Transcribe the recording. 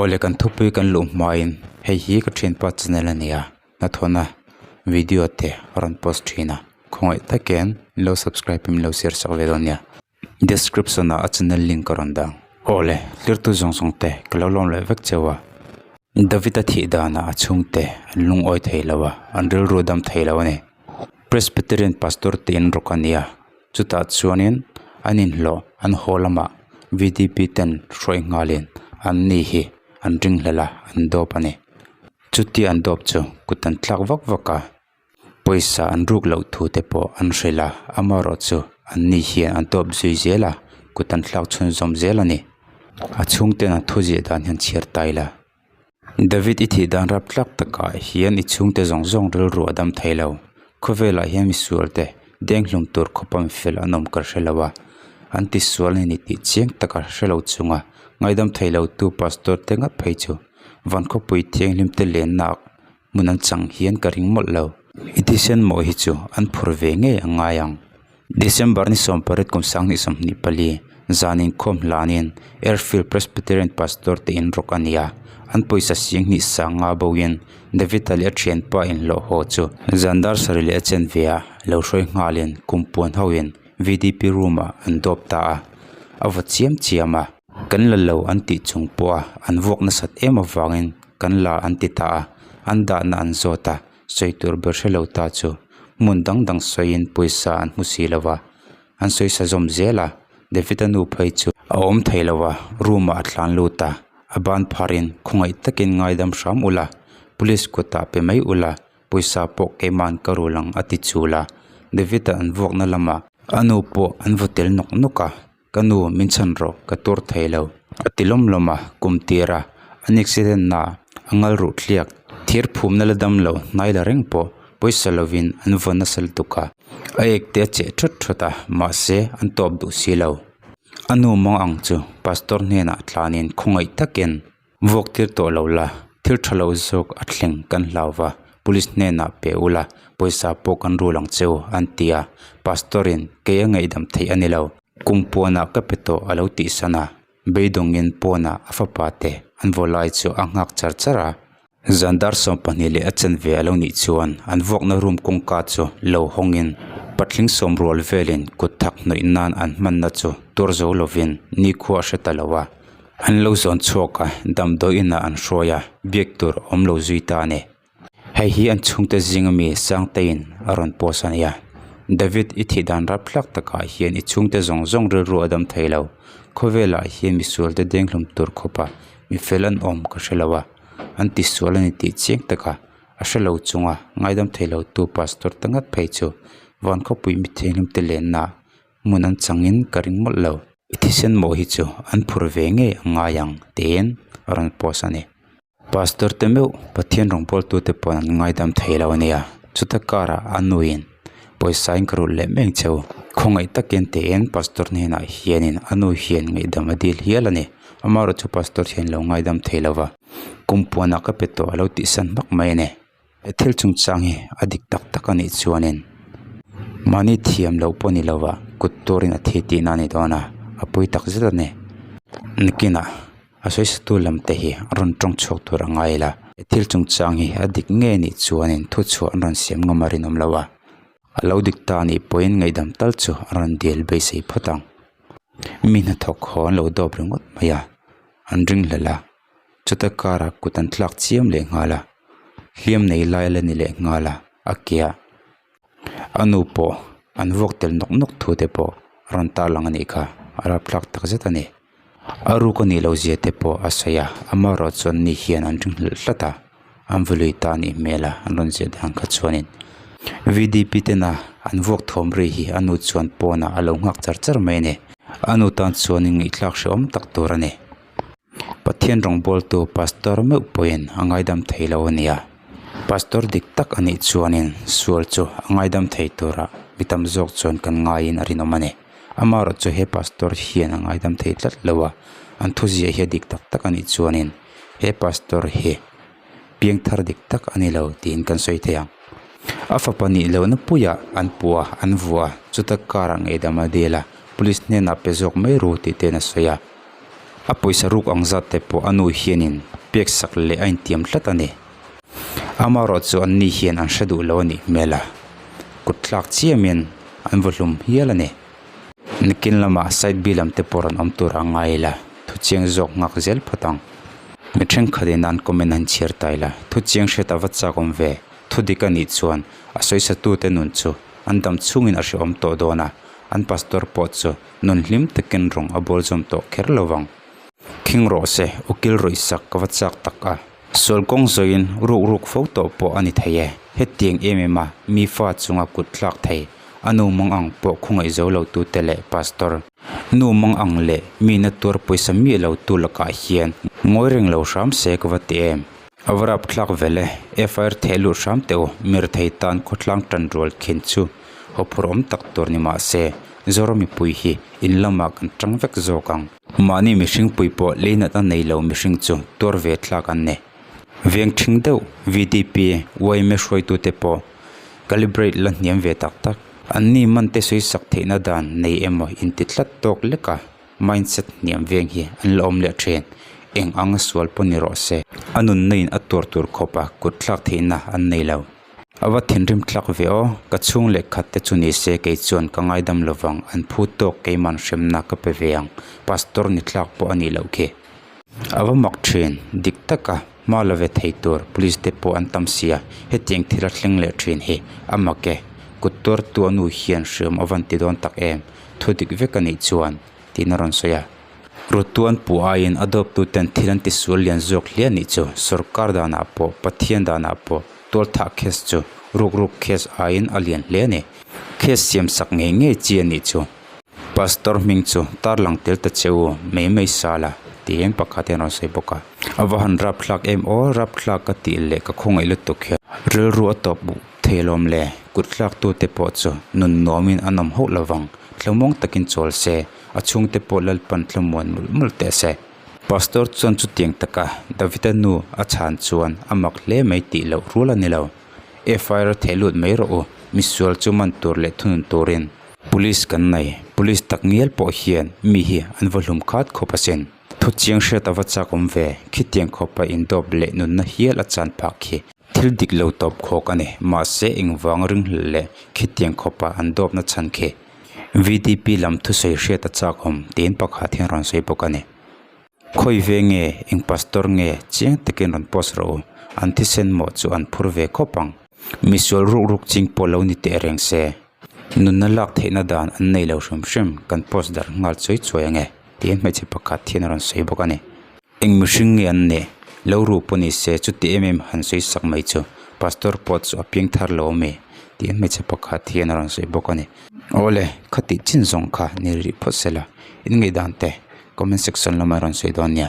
Awle kan thupui kan luh hmain hei hi ka thianpa channel a ni a, hnathawhna video te a rawn post thin a, khawngaih takin min lo subscribe in min lo share sak ve dawn nia. Description ah a channel link a rawn dah ang. Awle tlirtu zawng zawng te ka lo lawm leh vek cheu a, David-a thih danah a chhungte an lungawi thei lo a, an rilru dam thei lo a ni. Presbyterian pastor te in rawk a nia. Chutah chuanin an inhlawh an haw lamah V_D_P ten hruai nghalin an ni hi an ringhlel a, an dawp a ni. Chutia an dawp chu kut an thlak vak vak a, pawisa an ruk loh thu te pawh an hrilh a, amaherawhchu an ni hian an dawp zui zel a, kut an thlak chhunzawm zel a ni. A chhungten an thu ziah dan hian chhiar ta ila. David i thih dan rap tlak takah hian i chhungte zawng zawng rilru a dam thei lo. Khawvelah hian misual te denghlum tur khawpa mifel an awm ka hre lo a, an tisual a ni tih chiang taka hre lo chunga ngaidam thei lo tu pastor te ngat phei chu van khawpui thianghlim te lenna hmun an chang hian ka ring mawlh lo. I thisen mawh hi chu an phur ve ngei a ngai ang. December ni 18 kum 2024 zan inkhawm hlanin Airfield Presbyterian Pastor te in rawk a ni a, an pawisa sing hnih sang nga boin David-a leh a thianpa inhlawh haw chu zan dar sarih leh a chen ve a lo hruai nghalin kum puan hoin V_D_P room ah an dawp ta a, a vaw chiam chiam a. Kan la lo an tih chung pawh a an vuak nasat em avangin kan la an ti ta a, an dahna an zawt a. Sawi tur ber hre lo ta chu hmun dang dang sawiin pawisa an hmu si lo va, an sawi sa zawm zel a, David-a nu phei chu a awm thei lo va, room ah a tlan lut a, a ban pharin khawngaih takin ngaidam hram ula, police kutah pe mai ula, pawisa pawh keima'n ka rul ang a ti chul a, David-a an vuakna lamah a nu pawh an vaw tel nawk nawk a. Ka nu min chhan rawh ka tur thei lo. A ti lawm lawm a, kum tir a, an accident na a ngal ruh thliak. Thir phumna la dam lo hnai la reng pawh pawisa lovin an vaw nasa lutuk a. A ek te a cheh thawt thawt a, mahse an tawp duh si lo. A nu mang ang chu pastor hnenah tlanin khawngaih takin Vuak tir tawh lo la, thil tha lo zawk a thleng kan hlau va, police hnenah pe ula, pawisa pawh kan rul ang che u, an ti a. Pastor in kei a ngaihdam theih a ni lo. Kum puanah ka pe tawh a lo tihsan a, beidawngin pawnah a fapa te an vaw lai chu a nghak char char a. Zan dar 12 leh a chanve a lo nih chuan an vuakna room kawngka chu lo hawngin patling sawm rual velin kut thak hnawih nan an hmanna chu tur zo lovin nikhua a hre ta lo a. An lo zawn chhuak a, damdawi inah an hruai a, biak tur a awm lo zui ta a ni. Hei hi an chhungte zinga mi Sangteiin a rawn post a nia. David i thih dan rapthlak takah hian i chhungte zawng zawng rilru a dam thei lo. Khawvelah hian misualte denghlum tur khawpa mi fel an awm ka hre lo a, an tisual a ni tih chiang taka a hre lo chunga ngaidam thei lo tu pastor te ngat phei chu van khawpui mithianghlim te lenna hmun an changin ka ring mawlh lo. I thisen mawh hi chu an phur ve ngei a ngai ang tiin a rawn post a ni. Pastor te meuh Pathian rawngbawltute pawh an ngaidam thei lo a nia. Chuta karah a nuin pawisa in ka rulh leh mek cheu. Khawngaih takin tiin pastor hnenah hianin a nu hian ngaihdam a dil hial a ni. Amaherawhchu pastor hian lo ngaidam thei lo va, kum puanah ka pe tawh a lo tihsan hmak mai a ni. He thil chungchang hi a dik tak tak a nih chuanin mahni thiam loh pawh ni lova kut turin a thi tihna a ni dawn a, a pui tak zet a ni. Nakinah a sawisatu lam te hi a rawn tawng chhuak tur a ngai la, he thil chungchang hi a dik ngei a nih chuanin thuchhuah an rawn siam ngam a rinawm lo a, a lo dik ta a nih pawhin ngaihdam tal chu a rawn dil beisei phawt ang. Mi hnathawk haw an lo dawp ringawt mai a, an ringhlelh a. Chuta karah kut an thlak chiam leh nghal a, hliam nei lai a la ni leh nghal a, a ke ah a nu pawh an vuak tel nawk nawk thu te pawh a rawn tarlang a nih kha, a rapthlak tak zet a ni. A ruk a nih loh zia te pawh a sawi a, amaherawh chuan ni hian an ringhlelh tlat a, an vului ta a nih hmel a, an rawn ziah dan kha chuanin V_D_P tena an vuak thawm ri hi a nu chuan pawnah a lo nghak char char mai a ni. A nu tan chuanin ngaihthlak hrehawm tak tur a ni. Pathian rawngbawltu pastor meuh pawhin a ngaidam thei lo a nia. Pastor dik tak a nih chuanin sual chu a ngaidam thei tura mi tam zawk chuan kan ngaiin a rinawm a ni. Amaherawh chu he pastor hian a ngaidam thei tlat lo a, an thuziah hi a dik tak tak a nih chuanin he pastor hi piangthar dik tak a ni lo tiin kan sawi thei ang. A fapa nih lohna puiah an puh a, an vuah a, chuta karah ngaihdam a dil a, police hnenah pe zawk mai ru tih ten a sawi a. A pawisa ruk ang zat te pawh a nu hianin pek sak leh a intiam tlat a ni. Amaherawh chu anni hian an hre duh lo a nih hmel a, kut thlak chiamin an vaw hlum hial a ni. Nikin lamah side B lam te pawh rawn awm tur a ngai ila, thu chiang zawk nghak zel phawt ang. Mi thenkhatin an comment an chhiar ta ila, thu chiang hriat a va chak awm ve, thu dik a nih chuan a sawisatute nun chu an dam chhungin a hrehawm tawh dawn a, an pastor pawh chu nun hlim takin rawng a bawl zawm tawh kher lo vang. Khing rawh se, ukil rawih sak ka va chak tak a. Sual kawng zawiin ruk ruk fo tawh pawh a ni thei e. Hetiang em em a mi fa chunga kut thlak thei, a nu mang ang pawh khawngaih zo lo tute leh pastor nu mang ang leh mi na tuar pawisa miah lo tu lakah hian ngawi reng lo hram se ka va ti em. A va rap thlak vel e, FIR theh lut hram teh u, mirthei tan khawtlang tan rual khin chu hawphur awm tak tur ni mah se, Zoram mipui hi in lamah kan tang vek zawk ang. Mahni mihring pui pawh leinat a nei lo mihring chu tuar ve thlak an ni. Veng thing deuh VDP, yma hruaitute pawh calibrate la hniam ve tak tak. Anni man te sawi sak theihna dan nei emaw inti tlat tawk lek a, mindset hniam veng hi an la awm leh thin. Eng anga sual pawh ni rawh se. A nunna in a tuar tur khawp a kut thlak theihna an nei lo. A va thinrim thlak ve aw, ka chhung leh khat te chu ni se kei chuan ka ngaidam lovang an phu tawk keiman hremna ka pe ve ang, pastor ni thlak pawh a nih loh khi. A va mak thin, dik taka hma la ve thei tur police te pawh an tam sia, hetiang thil a thleng leh thin hi a mak e, kut tuartu a nu hian hriam a van ti dawn tak em, thu dik vek a nih chuan tiin a rawn sawi a. Rutuan puh aiin a dawptuten thil an tisual lian zawk hle a nih chu, sorkar danah pawh Pathian danah pawh tualthah case chu ruk ruk case aiin a lian hle a ni. Case siam sak ngei ngei chi a nih chu. Pastor hming chu tarlang tel ta che u mai mai sala tiin pakhat hian a rawn sawi bawk a. A va han rap thlak em aw, rap thlak ka tih leh ka khawngaih lutuk hian rilru a tawp uh thei alawm le, kut thlak tute pawh chu nun nuamin an awm hauh lovang, thlamuang takin chawl se, a chhungte pawh Lalpan thlamuan mawlh mawlh teh se. Pastor chuan chutiang taka Davida nu a chhan chuan a mak hle mai tih loh rual a ni lo. FIR a theh lut mai rawh u, misual chu man tur leh thunun turin. Police kan nei, police tak ngial pawh hian mi hi an va hlum khat khawp asin. Thu chiang hriat a va chak awm ve, khitiang khawpa indawp leh nunna hial a chan phah khi. Thil dik lo tawp khawk a ni, mahse engvang ringhlelh leh khitiang khawpa an dawpna chhan khi. VDP lam thusawi hriat a chak awm tiin pakhat hian rawn sawi bawk a ni. Khawi ve nge, eng pastor nge chiang takin rawn post rawh u, an thisen mawh chu an phur ve khawp ang. Misual ruk ruk ching pawh lo ni teh reng se, nunna lak theihna dan an nei lo hrim hrim kan post darh nghal chuai chuai ange tiin hmeichhe pakhat hian a rawn sawi bawk a ni. Eng mihring nge an nih? Lo ru pawh ni se chuti em em han sawi sak mai chu Pastor pawh chu a piang thar lo ami? Tiin hmeichhe pakhat hian a rawn sawi bawk a ni. Awle, khatih chin zawng kha ni rih phawt se la, in ngaihdan te comment section lamah rawn sawi dawn nia.